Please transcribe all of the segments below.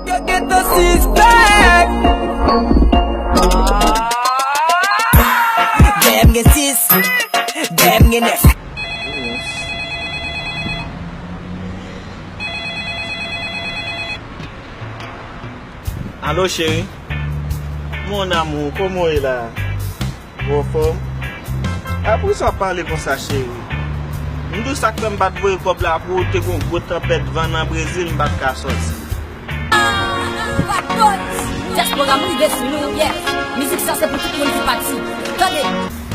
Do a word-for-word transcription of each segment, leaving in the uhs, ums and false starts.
Yo gentan sispèk. Dèyè m gen sis, dèyè m gen nèf. Alo, cheri. Mon amour, kòman w ye la? Ou anfòm? A, poukisa w ap pale konsa, cheri? M di w sa k fè m pa t voye kòb la pou ou, te gen yon gwo tanpèt van nan Brezil, m pa t ka sòti. Dyaspora, m rive sou nou, yes. Mizik sa se pou tout moun ki pati. Tande!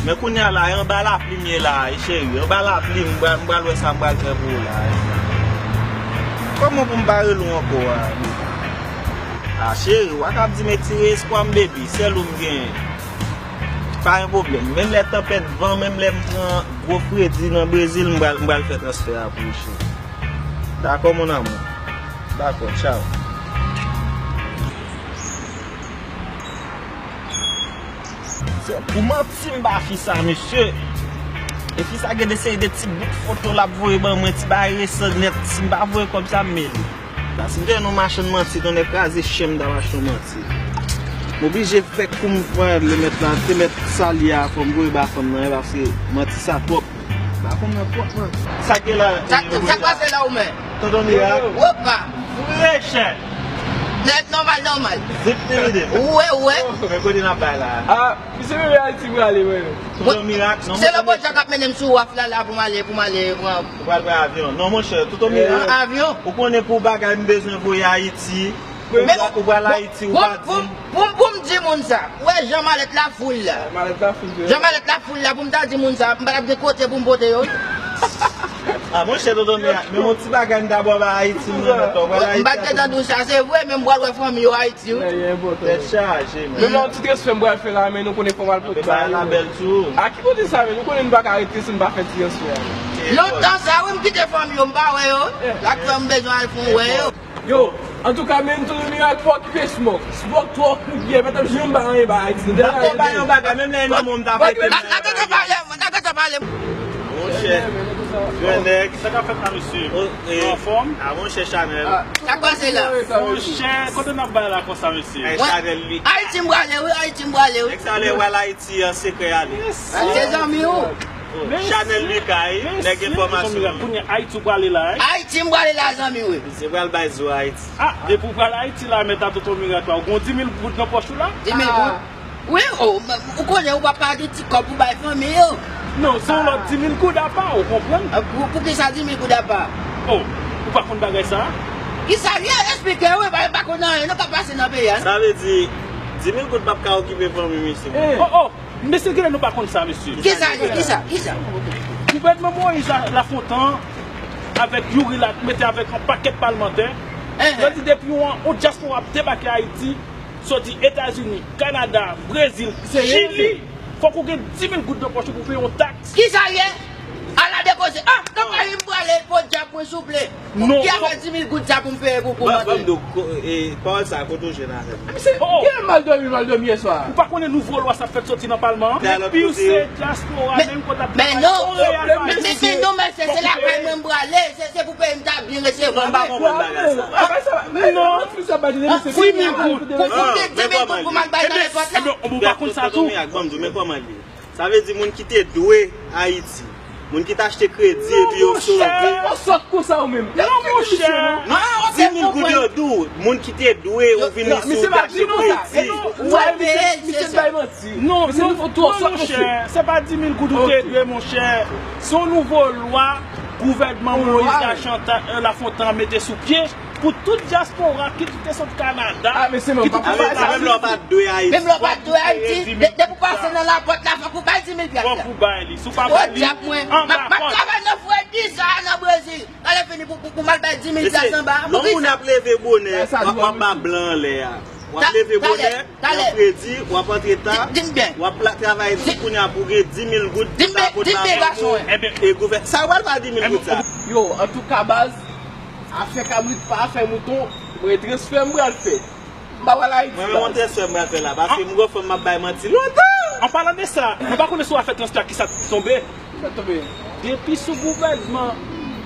Men kounye a la, e anba lapli m ye la, e cheri. Anba lapli, m pral, m pral wè sa m pral fè pou ou la. Kòman pou m pa rele w ankò a? A, cheri, w a ka ap di m etire espwa m, baby. Sèl ou m genyen. Pa gen pwoblèm. Menm lè tanpèt van, menm lè m pran gwo fredi nan Brezil, m pral, m pral fè transfè a pou ou, cheri. Dakò, mon amour. Dakò, tchaw. Se pou manti m ba fi sa, mesye. E fi sa gen de seri de ti bout foto l ap voye ban mwen, ti bagay resan nèt. Si m pa voye kòb sa, m mele. La, si m te yon machann manti, tonnè kraze chen m ta mache yon manti. M oblije fè kou m pran le mèt la, te mèt sali a, fò m voye ba fanm nan, paske manti sa twòp. Ba fanm nan twòp manti. Sa k gen la? Sa, sa k pase la, ou men? Tonton Mirak. Opa! Frechè! Nèt nòmal, nòmal. Zip timide. Ou wè, ou wè. Men kote n ap bay la? A, misye menm Ayiti prale, mwen. Tonton Mirak, non, se Lòbòdjan k ap mennen m sou waf la, la, pou m ale, pou m ale pran. Ou pral pran avyon. Non, monchè, Tonton Mirak. Avyon? Ou konnen pou bagay m bezwen voye Ayiti. Ou pral Ayiti, ou pa di m. Pou, pou, pou m di moun sa, ou wè jan malèt la full la. Malèt la full, jan malèt la full la, pou m ta di moun sa, m pa t ap gen kote pou m pote yo. A, monchè, Tonton Mirak, men yon ti bagay m ta ba w ba Ayiti, m nan mèt la, ou pral Ayiti. M pa t gentan di w sa, se vre, men m pral wè fanmi yo Ayiti, wi. Tèt chaje, men. Menm yon ti transfè m pral fè la, men nou konnen fò m al pote bagay la bèl tou. A ki kote sa, men nou konnen nou pa ka rete si n pa fè ti transfè a. Lontan sa, wi, m kite fanmi yo, m pa wè yo. La k fè m bezwen al fè yon wè yo. Yo, antouka, men Tonton Mirak pa okipe Smoke. Smoke twò kout ye, pa t ap janm bay anyen ba Ayiti. N ap bay yon bagay, menm lè e manman w m ta prete. N ap gentan pale, n ap gentan pale. Monchè, gran nèg. Sa k ap fèt la, mesye? Ou anfòm? A, monchè, Chanèl. Sa k pase la? Monchè, kote n ap bay la konsa, mesye? Ayiti m prale, wi, Ayiti m prale, wi. Nèg sa lè w al Ayiti an sekrè ale. Se zanmi w. Chanèl Lucas, nèg enfòmasyon. Kounye a Ayiti ou prale la, wi. Ayiti m prale la, zanmi, wi. Misye pral bay zo Ayiti. A, depi ou pral Ayiti la, mèt a Tonton Mirak la, ou gon di mil goud nan pòch ou la? Di mil goud? Wi, o, ou konnen ou pa ka gen ti kòb pou bay fanmi yo. Non, se yon lòt di mil goud apa, ou konprann? Pou, poukisa di mil goud apa? O, ou pa konn bagay sa? Kisa l ye? Esplike, wi, pa, pa konn anyen, nou ka pase nan peyi a. Sa vle di, di mil goud p ap ka okipe fanmi misye. O, o! Mesye, genlè nou pa konn sa, mesye. Kisa, kisa, kisa? Gouvènman Moyiz la, Lafontan, avèk Youri la, mete avèk yon pakèt palmantè, yo di depi yon, yon dyaspora ap debake Ayiti, soti Etazini, Kanada, Brezil, Chili, fòk ou gen di mil goud nan pòch ou pou peye yon taks. Kisa l ye? Ala de koze. A, kanpay m prale, podyab mwen, souple. Non. Ki afè di mil goud sa pou m peye pou, pou manti? Ban m di w, e, pawòl sa a, kote w jwenn avè l? Misye, ki mal dòmi, mal dòmi yè swa? Ou pa konnen nouvo lwa sa fèt soti nan palman an? Depi w se dyaspora, menm kote ap travay, men non, men, men non, mesye, se lakay mwen m prale, se, se pou peyi m ta byen resevwa mwen. Non, m pa konprann bagay sa. Non. Di mil goud. Pou, pou m gen di mil goud pou m al bay nan nenpòt la. Ebyen, ou pa konn sa tou? Ban m di w, men kòman l ye. Sa vle di moun ki te dwe Ayiti, moun ki t achte kredi epi yo sove. Ou sòt konsa ou menm. Non, monchè. Non, di mil goud yo di w, moun ki te dwe ou vin isit ou t achte kredi. Ou al peye l, se sa. Non, non, monchè, se pa di mil goud ou te dwe, monchè. Se yon nouvo lwa gouvènman Moyiz Lachanta-, Lafontan mete sou pye. Pou tout dyaspora, kit ou te sot Kanada, kit ou te sot Etazini. Menm lè w pa t dwe Ayiti, depi w pase nan lapòt la, fòk ou bay di mil pyas la. Fòk ou bay li. Si w pa bay li, anba pòt. M ap travay nan fredi sa a nan Brezil. Lè fini pou, pou, pou m al bay di mil pyas anba. Lè yon moun ap leve bonè, w ap, w ap ba blan anlè a. W ap leve bonè, nan fredi, w ap antre ta, w ap travay di kounye a pou gen di mil goud pou ta pote ba moun. Ebyen, e gouvè-, sa w pral fè a di mil goud sa? Yo, antouka, baz, afè kabrit pa afè mouton, mwen transfè m pral fè. M pa pral Ayiti. Mwen menm yon transfè m pral fè la, paske m gon fanm m ap bay manti lontan. An palan de sa, mwen pa konnen si w a fè transfè a kisa k tonbe. Kisa k tonbe? Depi sou gouvènman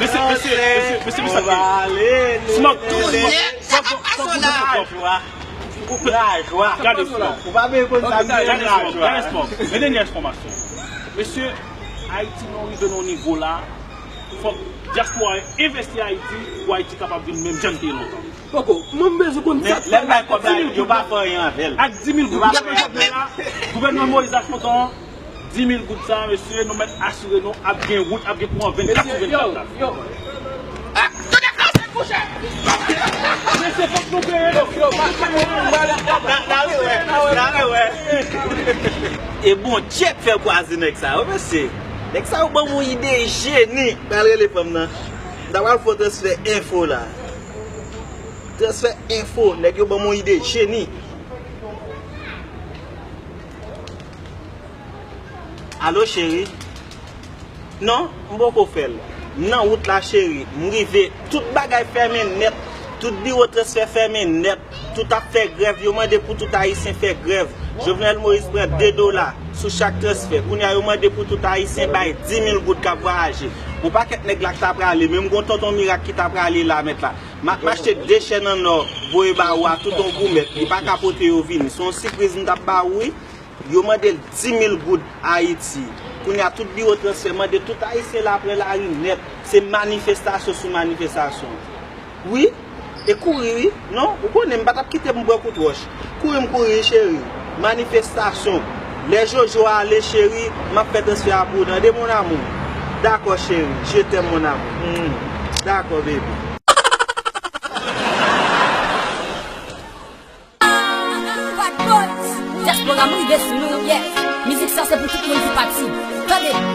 Mesye, mesye, mesye, mesye, mesye, Smoke, Smoke, Smoke, Smoke, Smoke, Smoke, Smoke, Smoke, Smoke, Smoke, Gade Smoke, gade Smoke, gade Smoke. Men dènye enfòmasyon. Mesye, Ayiti nou rive nan nivo la, fòk dyaspora envesti Ayiti pou Ayiti kapab vin menm jan l te ye lontan. Poko, mwen m bezwen konn sa k fè lè m bay kòb la, yo pa fè anyen avè l. Ak di mil goud, gouvènman Moïse Lafontant, di mil goud sa, mesye, nou mèt asire nou ap gen wout, ap gen kouran vennkat sou vennkat la. Mesye, fòk nou peye nou. N a rewè, n a rewè. E Bondye k fè kwaze nèg sa yo, mesye. Nèg sa yo ban m yon ide jeni. Pral rele fanm nan. M ta pral fè yon transfè enfo la. Transfè enfo, nèg yo ban m yon ide jeni. Alo, cheri? Non, m poko fè l. M nan wout la, cheri. M rive. Tout bagay fèmen nèt. Tout biwo transfè fèmen nèt. Tout ap fè grèv. Yo mande pou tout Ayisyen fè grèv. Jovenel Moïse pran de dola sou chak transfè. Kounye a, yo mande pou tout Ayisyen bay di mil goud k ap vwayaje. Yon pakèt nèg la k ta prale, menm gon tonton mirak ki ta prale la, mèt la. M ap m achte de chèn an nò, voye ba ou a, tout yon goumèt. Li pa ka pote yo vini. Se yon sipriz m t ap ba ou, wi. Yo mande l di mil goud Ayiti. Kounye a, tout biwo transfè mande tout Ayisyen la pran lari nèt. Se manifestasyon sou manifestasyon. Wi, e kouri, wi. Non, ou konnen m pa t ap kite m bwè kout wòch. Kouri m kouri, wi, cheri. Manifestasyon. Lè Jojo ale, cheri, m ap fè transfè a pou ou, tande, mon amour? Dakò, cheri. Je t'aime, mon amour. Mm. Dakò, baby. Bad Boys, dyaspora m rive sou nou, yeah. Mizik sa se pou tout moun ki pati. Tande.